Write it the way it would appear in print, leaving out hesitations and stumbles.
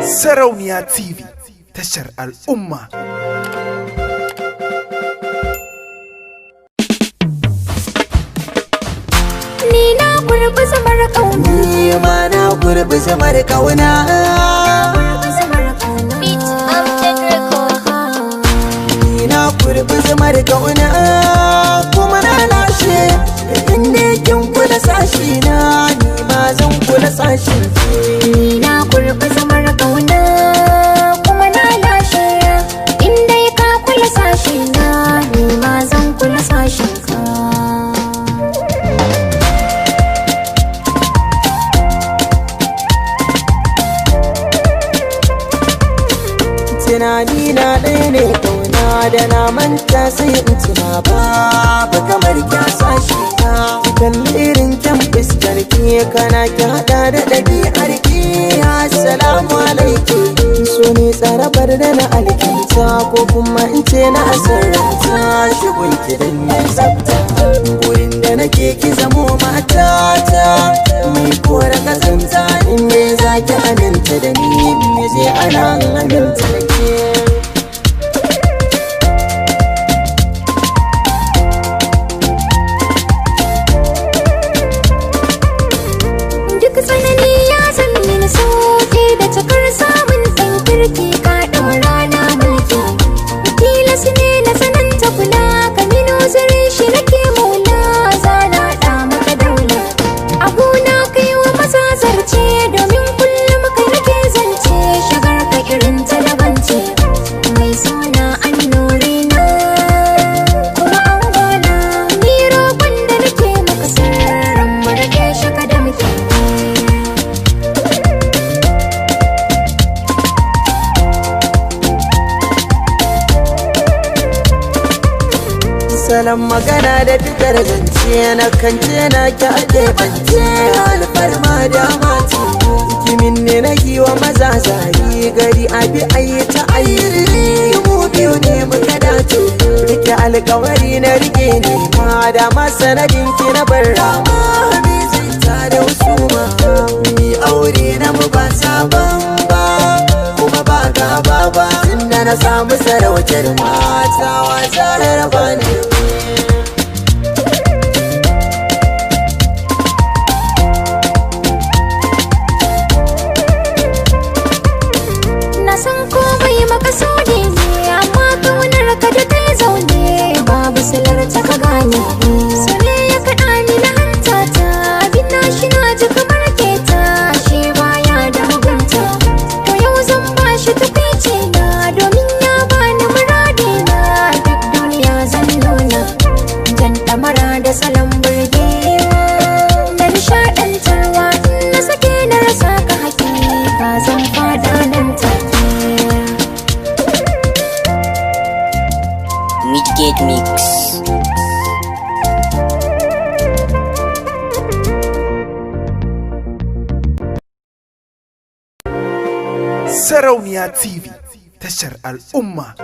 Sarauniya TV, tashar al'umma. Ni na gurbi zamar ƙauna. Ni ma na gurbi zamar kauna. Gurbi zamar ƙauna. Beat Amjad Record. Ni na gurbi zamar kauna kuma na lashe. Inda kin kula sashi na, ni ma zan kula sashin ki. Ni na gurbi zamar ƙauna kuma na lashe. In dai ka kula sashi na, ni ma zan kula sashin ka. Tunani na ɗaya ne kauna da na manta sai in tuna babu kamar kya sashi na. Ki kalli irin kyan fuskar ki, kana ki hada da ɗabi'ar ki. Assalamu alaikum. So ne tsarabar da na alkinta ko kuma in ce na asararta. Shigun ki dan ya tsafta. Gurin da nake ki zamo matata mai kora kazanta. In me zaki aminta da ni, me zai ana aminta da ke. Duk tsanani ya zan mini sauƙi da cikar samun ɗan kirki, ka ɗau rana mulki. Tilas ne na tsananta kula ka mino zare shi nake maula, zana ɗa maka daula. Abuna kai wa maza zarce domin kullum kai nake zance, shigar ka irin ta daban ce. Mai suna annuri na kuma an gona, ni roƙon da nake maka sirrin mu rike shi ka damke. Salon magana da fitar zance na kance na ki ake bance, alfarma da mati kimin ne na giwa maza zari gari abi ayi ta ayi, mu biyu ne muka dace, rike alkawari na rike ne ma da masanadin ki na bar rama zai ta da husuma, ni aure na mu ba sabon ba kuma ba gaba ba, tunda na samu sarautar mata wasa raba ne. Na san komai makasudi ne, amma kaunar ka da ta zaune babu silar ta ka gane. So ne ya kaɗa ni na hanta ta, abin na shi na ji kamar keta, shi baya da mugunta. To yau zan ba shi tukwici na domin ya bani muradi na, duk duniya zan nuna. Jan ɗamara da salon burgewa da nishaɗantarwa, in na sake na rasa ka hakika zan fada nan take. Midgate Mix. Sarauniya TV, tashar al'umma.